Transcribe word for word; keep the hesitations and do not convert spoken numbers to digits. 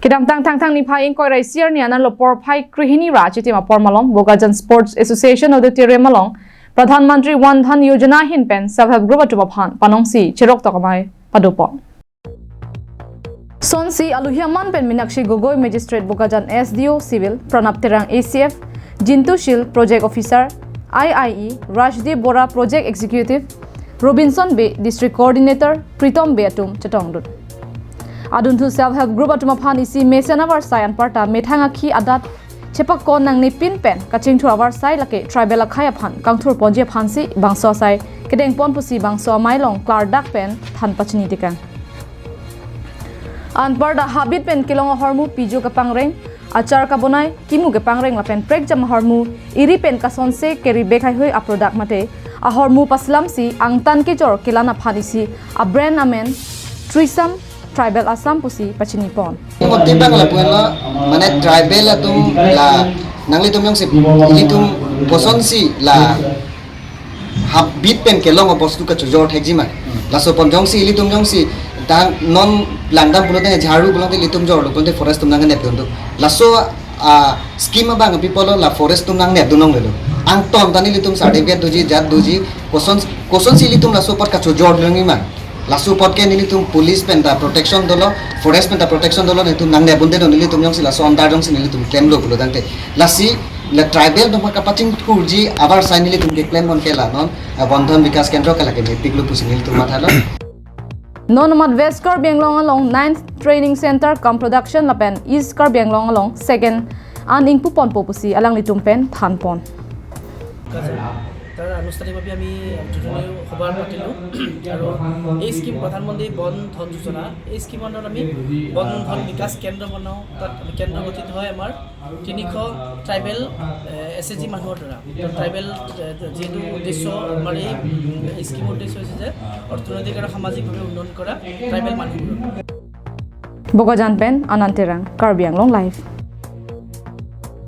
Kedamtang Thangthang niphai ingkoi ra isi arni anarlo porphai krehini ra chitim apor malom Bokajan Sports Association Auditorium along Pradhan Mantri Wan Dhan Yojana ahin pen Self Help Group atum aphan panongsi cherok tok amei padopon. Sonsi aluhi aman pen Minakshi Gogoi, Magistrate Bokajan, S D O Civil Pranab Terang, A C F Jintu Shil, Project Officer, I I E Rajdeep Bora, Project Executive Robinson Bey, District Coordinator Pritom Bey atum chetongdun. Adunthu Self Help Group atum aphan isi mesen avarsai anparta methang akhi adat chepakon nangnepin pen kachingthur avarsai lake tribal akhei aphan kangthur ponji aphansi bangso asai kedengpon pusi bangso amei along klardak pen than pachini tikang. Anparta habit pen kelong ahormu, pijo kepangreng, achar kabonai, kimu kepangreng lapen prekjam ahormu, iri pen kasonse keri bek haihui a-product mate ahormu paslamsi angtan kejor kelang aphan isi a-brand amen Trisam Tribal Assam pusi pachinipon. Mote bang lapu-an lo, mane tribal atum la nanglitum jongsi ilitum kosonsi la habit pen kelong abostu kachojor thekji ma. Laso pon jongsi ilitum jongsi dang non langdam pulote jharu pulote ilitum jorlo pulote forest atum nangnepdun do. Laso a scheme abang people la forest atum nangnepdun longlelo. Angton ta nelitum certificate doji, jat doji, koson kosonsi ilitum laso apot kachojor longji ma. Laso apot ke nelitum police penta protection dolo, forest penta protection dolo, nelitum nangnepdunde do, nelitum jongsi laso ondar jongsi nelitum klemlo pulo tangte. Lasi la tribal atum kapachingthurji avarsai nelitum keklempon ke la non, ah, Bandhan Vikas Kendra ke lake mepiklo pusi nelitum mathalo. Non amat West Karbi Anglong along ninth Training Center cum Production lapen East Karbi Anglong along second an ingpuponpo pusi alanglitum pen thanpon. তাৰ আনুষ্ঠানিকভাৱে আমি উদ্বোধনী সভা পাতিলোঁ। আৰু এই স্কিম প্ৰধানমন্ত্ৰী বন ধন যোজনা, এই স্কিমৰ আণ্ডাৰত আমি বন ধন বিকাশ কেন্দ্ৰ বনাওঁ। তাত আমি কেন্দ্ৰ গঠিত হয় আমাৰ তিনিশ ট্ৰাইবেল, এ, এছ এইচ জি মানুহৰ দ্বাৰা। তো ট্ৰাইবেল, এ, যিহেতু উদ্দেশ্য আমাৰ এই, উম, এই স্কিমৰ উদ্দেশ্য হৈছে যে অৰ্থনৈতিক আৰু সামাজিকভাৱে উন্নয়ন কৰা ট্ৰাইবেল মানুহবোৰক। Bokajan pen Anand Terang, Karbi Anglong Live.